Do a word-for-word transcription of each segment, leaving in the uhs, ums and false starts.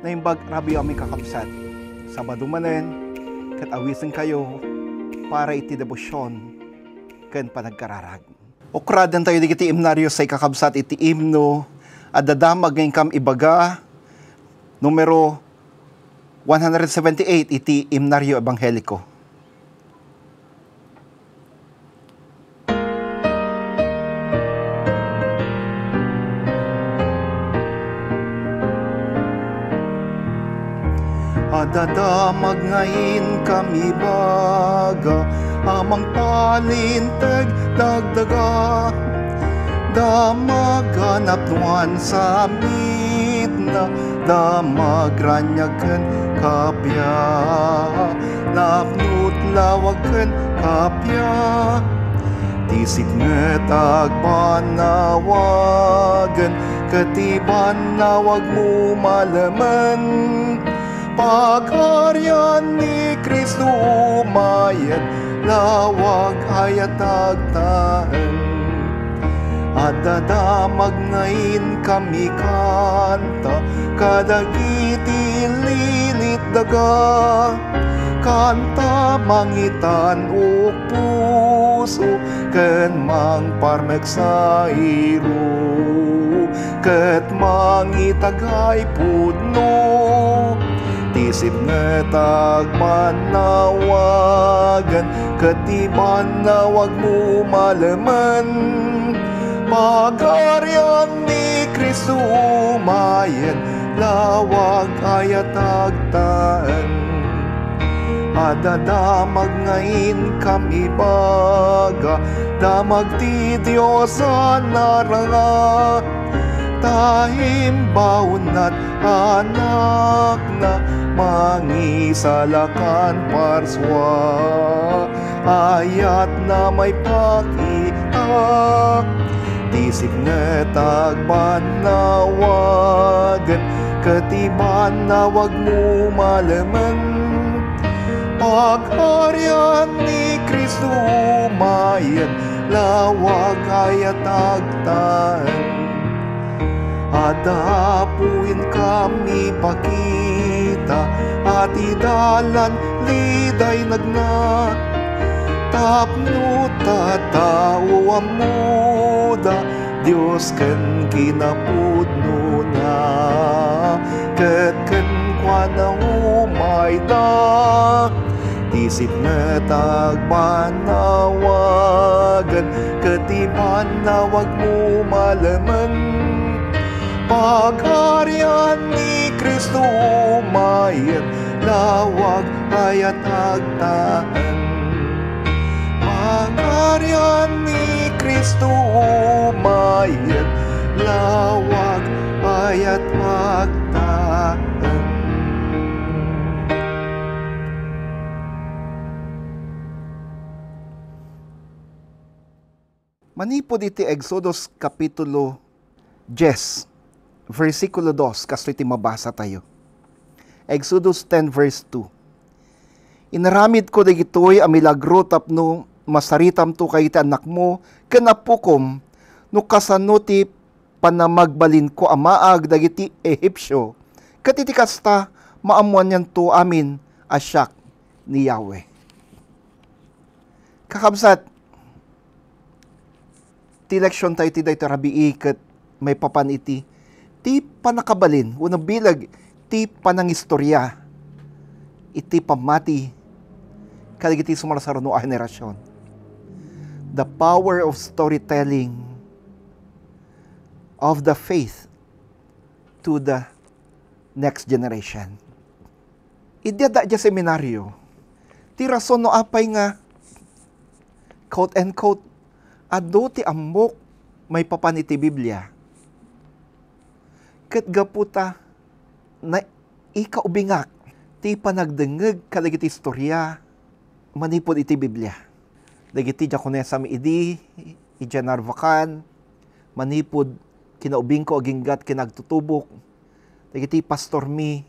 Naimbag rabii amin kakabsat, Sabado manen, ket awisenkayo para iti debosyon ken panagkararag. Ukradentayo dagiti imnario say kakabsat iti imno, Adda Damag nga Inkam Ibaga, numero one hundred seventy-eight iti Imnario Ebangheliko. Adda damag nga inkam ibaga, a mangpalinteg dagdaga. Damag a napnuan sa mitna, damag raniag ken kappia, napno't lawag ken kappia. Ti sipnget agbannawagen, ket ti bannawagmo malemen. Pagarian ni Cristo umayen, lawag, ayat, agtaeng. Adda damag nga inkam ikanta kadagiti linit daga. Kanta mangitan-ok puso ken mangparmek sa iru, ket mangitagay pudno. Ti sipnget agbannawagen, ket ti bannawagmo malemen. Pagarian ni Cristo umayen, lawag, ayat, agtaeng. Adda damag nga inkam ibaga, damag ti Dios a naranga, ta imbaonat Anakna, mangisalakan parsua, ayatna maipakitak. Ti sipnget agbannawagen, ket ti bannawagmo malemen. Pagarian ni Cristo umayen, lawag, ayat, agtaeng. Adda Apo inkam ipakita, a ti dalan lidaynagna. Tapno tattao ammoda, Dios ken kinapudnona, ket kenkuana umayda. Ti sipnget agbannawagen, ket ti bannawagmo malemen. Pagarian ni Cristo umayen, lawag, ayat, agtaeng. Pagarian ni Cristo umayen, lawag, ayat, agtaeng. Manipud iti Exodus Kapitulo diyes, bersikulo dos, kastoy ti mabasa tayo. Exodus ten verse two. Inaramidko dagitoy a milagro tapno masaritamto kadagiti annakmo ken appokom no kasano ti panamagbalinko a maag dagiti Ehipsio, ket iti kasta, maammoananto amin a siak ni Yahweh. Kakabsat, ti leksiontayo ti daytoy rabii ket maipapan iti, ti pannakabalin wenno bileg ti panangistoria iti pammati kadagiti sumarsaruno a henerasyon. The power of storytelling of the faith to the next generation. Idi adda idiay seminario, ti rason no apay nga, quote and quote, adu ti ammok maipapan iti Biblia. Ket gapu ta naikaubingak ti panagdengngeg kadagiti istoria manipud iti Biblia. Dagiti diakonesami idi, idiay Narvacan, manipud kinaubingko aginggat ken agtutubok, dagiti pastormi,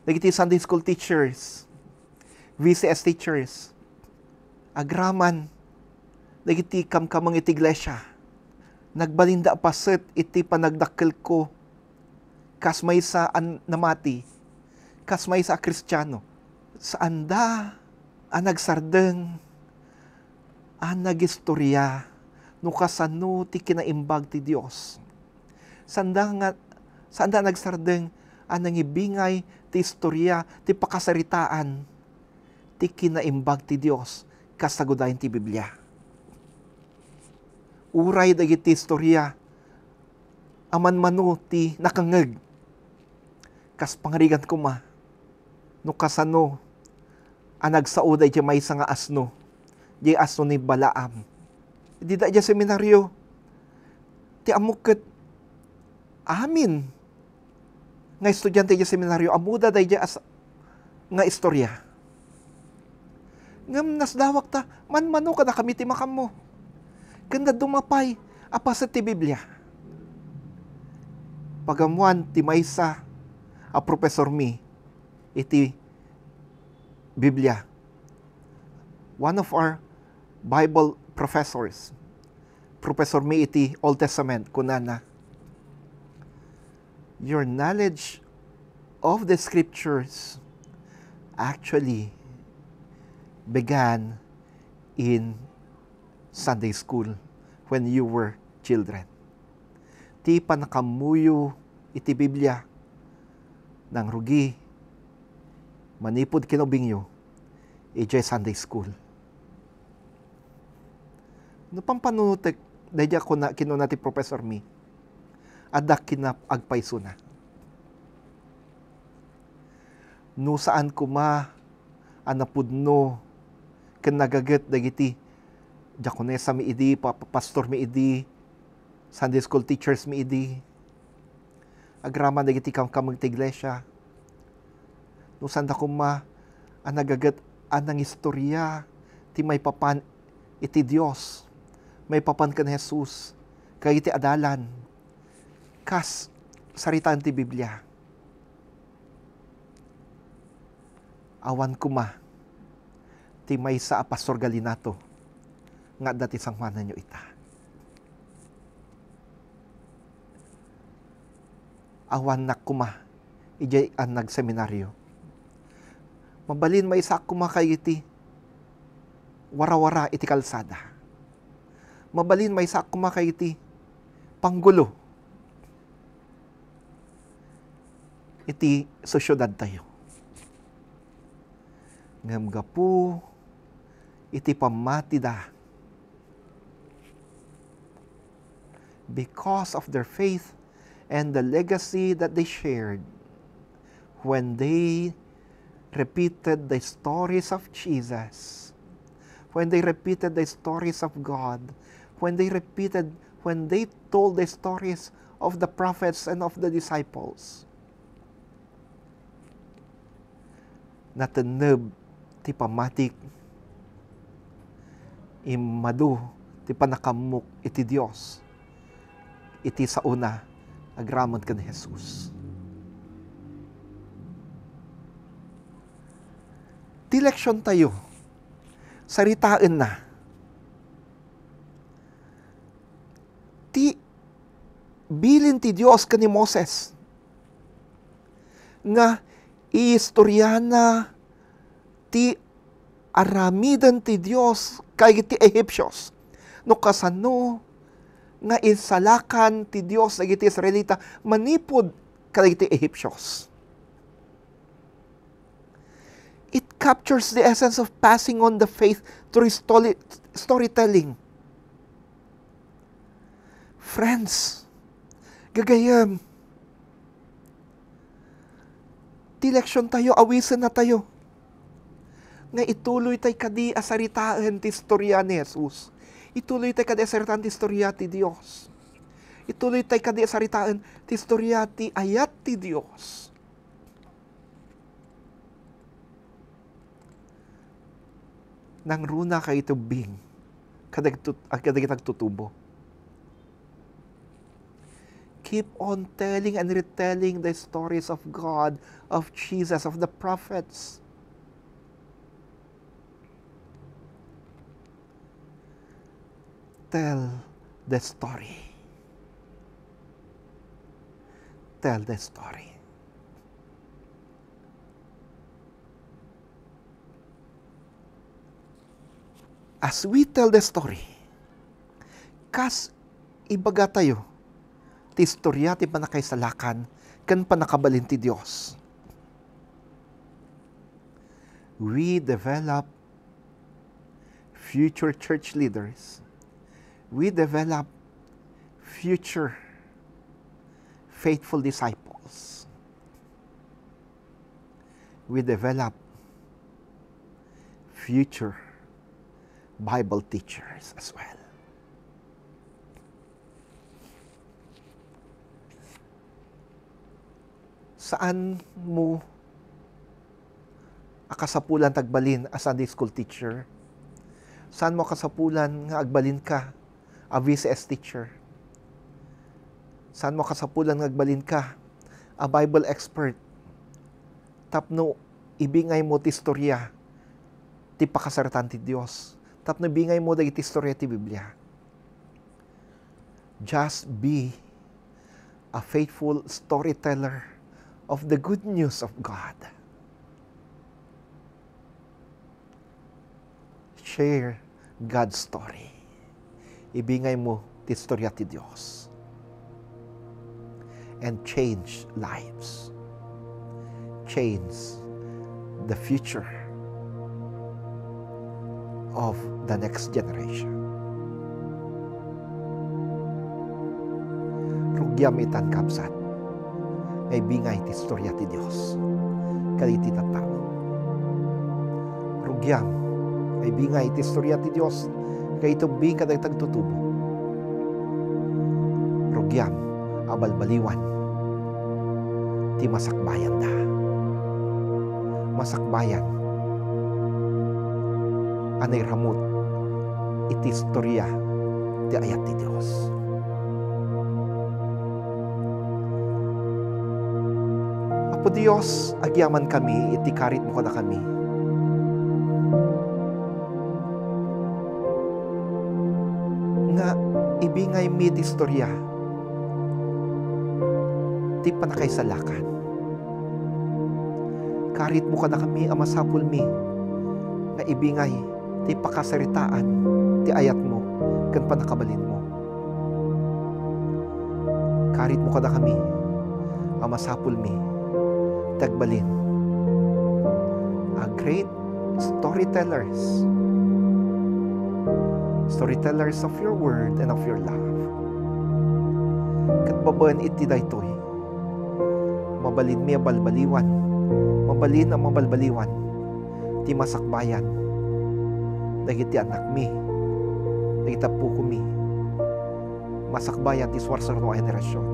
dagiti Sunday school teachers, V C S teachers, agraman, dagiti kamkameng iti iglesia, nagbalinda a paset iti panagdakkelko kas maysa a namati, kas maysa a Kristiano. Saanda a nagsardeng a nagistorya no kasano ti kinaimbag ti Dios. Saanda nga, saanda a nagsardeng a nangibingay ti istorya ti pakasaritaan ti kinaimbag ti Dios kas sagudayen ti Biblia. Uray dagiti istorya a manmano ti nakangngeg. Kas pangarigan koma no kasano a nagsao daydiay maysa nga asno, diay asno ni Balaam. Dida idiay seminario, ti ammok ket amin nga estudiante idiay seminario, ammoda daydiay as-, nga istorya. Ngem nasdawak ta manmano kadakami ti makammo. Ken dadduma pay a paset ti Biblia. Pagammoan ti maysa a profesormi iti Biblia. One of our Bible professors, profesormi iti Old Testament, kunana, "Your knowledge of the scriptures actually began in Sunday school when you were children." Ti pannakammoyo iti Biblia, nangrugi, manipud kinaubingyo, idiay Sunday school. No pampanunotek, daydiay a kuna, kinuna ti profesormi, adda kinapagpaysona. No saan koma a napudno ken nagaget dagiti diakonesami idi, pa-, pa-, pastormi idi, Sunday school teachersmi idi, agraman dagiti kamkameng ti iglesia. No saanda koma a nagaget a nangistorya ti maipapan iti Dios, maipapan ken Jesus, ken iti adalan, kas saritaan ti Biblia. Awan koma ti maysa a Pastor Galinato nga adda ti sanguananyo ita. Awannak koma idiay a nagseminario. Mabalin maysaak koma kay iti warawara iti kalsada. Mabalin maysaak koma kay iti panggulo iti sosiedadtayo. Ngem gapu iti pammatida, because of their faith and the legacy that they shared, when they repeated the stories of Jesus, when they repeated the stories of God, when they repeated, when they told the stories of the prophets and of the disciples, natenneb ti pammatik, immadu ti pannakammok iti Dios, iti saona agraman ken Jesus. Ti leksiontayo, saritaenna ti bilin ti Dios ken ni Moses nga iistoriana ti aramiden ti Dios kadagiti Ehipsios. No kasano nga insalakan ti Dios dagiti Israelita manipud kadagiti Ehipsios. It captures the essence of passing on the faith through story-, storytelling. Friends, gagayyem, ti leksiontayo, awisennatayo nga ituloytay kadi a saritaen ti istorya ni Jesus. Ituloytay kadi a saritaen ti istorya ti Dios. Ituloytay kadi a saritaen ti istorya ti ayat ti Dios. Nangruna kay iti ubbing kadagito-, kadagiti agtutubo. Keep on telling and retelling the stories of God, of Jesus, of the prophets. Tell the story. tell the story. As we tell the story, kas ibagatayo ti istorya ti pannakaisalakan ken pannakabalin ti Dios, we develop future church leaders. We develop future faithful disciples. We develop future Bible teachers as well. Saan mo a kasapulan ti agbalin a Sunday school teacher? Saan mo a kasapulan nga agbalin ka a V C S teacher? Saan mo a kasapulan nga agbalin ka a Bible expert tapno ibingay mo ti istorya ti pakasaritaan ti Dios, tapno ibingay mo dagiti istorya ti Biblia? Just be a faithful storyteller of the good news of God. Share God's story. Ibingay mo ti istorya ti Dios. And change lives. Change the future of the next generation. Rugiam itan, kabsat, nga ibingay ti istorya ti Dios kadagiti tattao. Rugiam nga ibingay ti istorya ti Dios kadagiti ubbing kadagiti agtutubo. Rugiam a balbaliwan ti masakbayanda. Masakbayan a nairamut iti istorya ti ayat ti Dios. Apo Dios, agyamankami iti karitmo kadakami nga ibingaymi ti istorya ti pannakaisalakan. Karitmo kadakami a masapulmi nga ibingay ti pakasaritaan ti ayatmo ken pannakabalinmo. Karitmo kadakami a masapulmi ti agbalin a great storytellers. Storytellers of your word and of your love. Ket babaen iti daytoy, mabalinmi a balbaliwan, mabalin a mabalbaliwan ti masakbayan dagiti annakmi, dagiti appokomi, masakbayan ti suarsuarno a henerasion.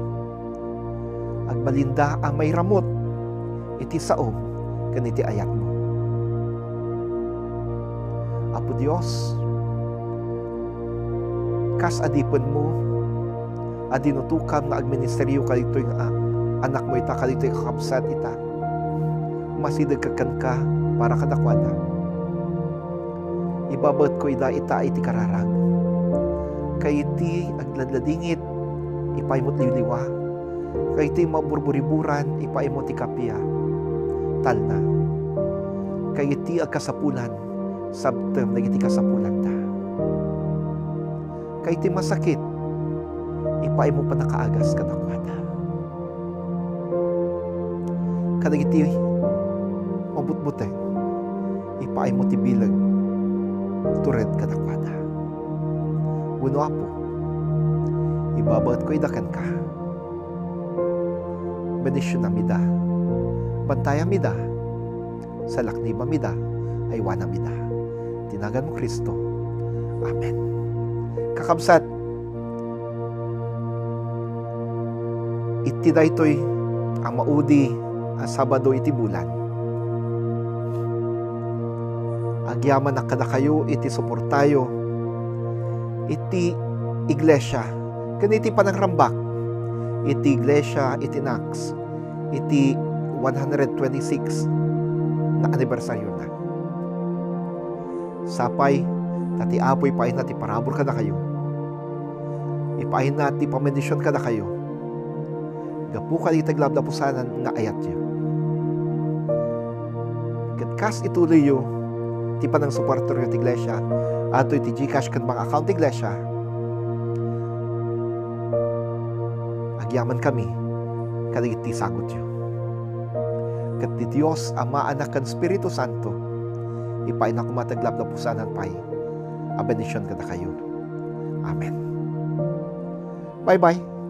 Agbalinda a mairamut iti saom ken iti ayatmo. Apo Dios, kas adipenmo a dinutokam nga agministerio kadagitoy nga annakmo ita, kadagitoy kakabsat ita, masidegka kenka para kadakuada. Ibabaetko ida ita iti kararag. Kay iti agladladingit, ipaaymo ti liwliwa. Kay iti maburburiburan, ipaaymo ti kappia, talna. Kay iti agkasapulan, sabtem dagiti kasapulanda. Kay iti masakit, ipaaymo pannakaagas kadakuada. Kadagiti mabutbuteng, ipaaymo ti bileg, tured kadakuada. Wenno, Apo, ibabaetko ida kenka. Bendisionam ida. Bantayam ida. Salaknibam ida. Aywanam ida. Iti naganmo, Cristo. Amen. Kakabsat, iti daytoy a maudi a Sabado iti bulan, agyamanak kadakayo iti suportayo iti iglesia ken iti panangrambak iti iglesia iti Knox iti one hundred twenty-six nga anibersariona. Sapay ta ti Apo ipaayna ti parabur kadakayo. Ipaayna ti pambendision kadakayo. gapu kadagiti aglablabusanan nga ayatyo. Ket kas ituloyyo ti panangsuportaryo ti iglesia, adtoy ti GCash ken bank account ti iglesia. Agyaman kami kadagiti sagutyo. Ket ti Dios, Ama, Anak, ken Espiritu Santo, ipaayna koma ti aglablabusanan pay a bendision kadakayo. Amen. Bye-bye.